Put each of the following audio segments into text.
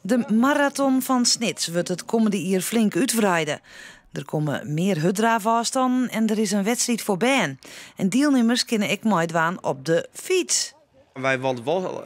De maraton fan Snits wurdt it kommende jier flink útwreide. Der komme mear hurddraafôfstannen en der is in wedstriid foar bern. En dielnimmers kinne ek meidwaan op de fyts. Wy wolle it wol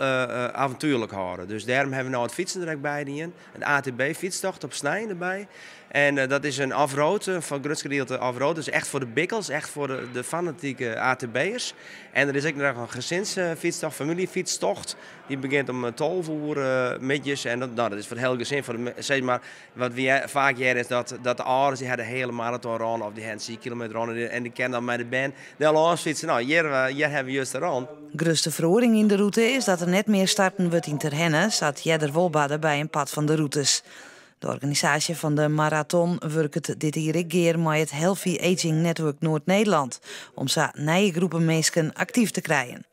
avontuerlik hâlde, dus dêrom hawwe we no it fytsen der ek by dien. In ATB-fytstocht op snein derby. En dat is in off-road, foar it grutste gedielte off-road. Dus echt foar de bikkels, echt foar de fanatike ATB'ers. En der is ek noch in gesinsfytstocht, famyljefytstocht. Dy begjint om 12 oere middeis en dat, no, dat is foar it hiele gesin. Foar de, sis mar, wat wy faak hearre is dat de âlders dy ha de hiele maraton rûn of dy ha in 10 kilometer rûn en dy kinne dan mei de bern dêr lâns fytse. No, hjir, hjir hawwe we just de run. Grutste feroaring yn de rûte is dat der net mear starten wurdt yn Terherne, sa't earder wol barde by in part fan de rûtes. De organisaasje fan de maraton wurket dit jier ek gear mei it Healthy Aging Network Noord-Nederland om sa nije groepen minsken aktyf te krijen.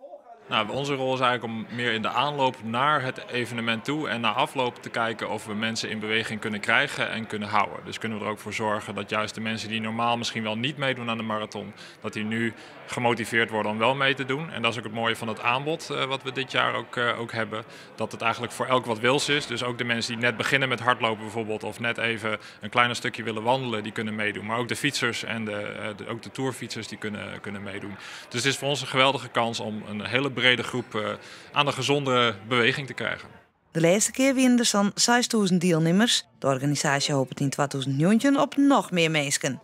Nou, onze rol is eigenlijk om meer in de aanloop naar het evenement toe en na afloop te kijken of we mensen in beweging kunnen krijgen en kunnen houden. Dus kunnen we er ook voor zorgen dat juist de mensen die normaal misschien wel niet meedoen aan de marathon, dat die nu gemotiveerd worden om wel mee te doen. En dat is ook het mooie van het aanbod wat we dit jaar ook hebben. Dat het eigenlijk voor elk wat wils is. Dus ook de mensen die net beginnen met hardlopen bijvoorbeeld of net even een kleiner stukje willen wandelen, die kunnen meedoen. Maar ook de fietsers en ook de tourfietsers die kunnen meedoen. Dus het is voor ons een geweldige kans om een hele brede groep aan de gezonde beweging te krijgen. De lêste kear wiene der sa'n 6000 dielnimmers. De organisaasje hopet yn 2019 op noch mear minsken.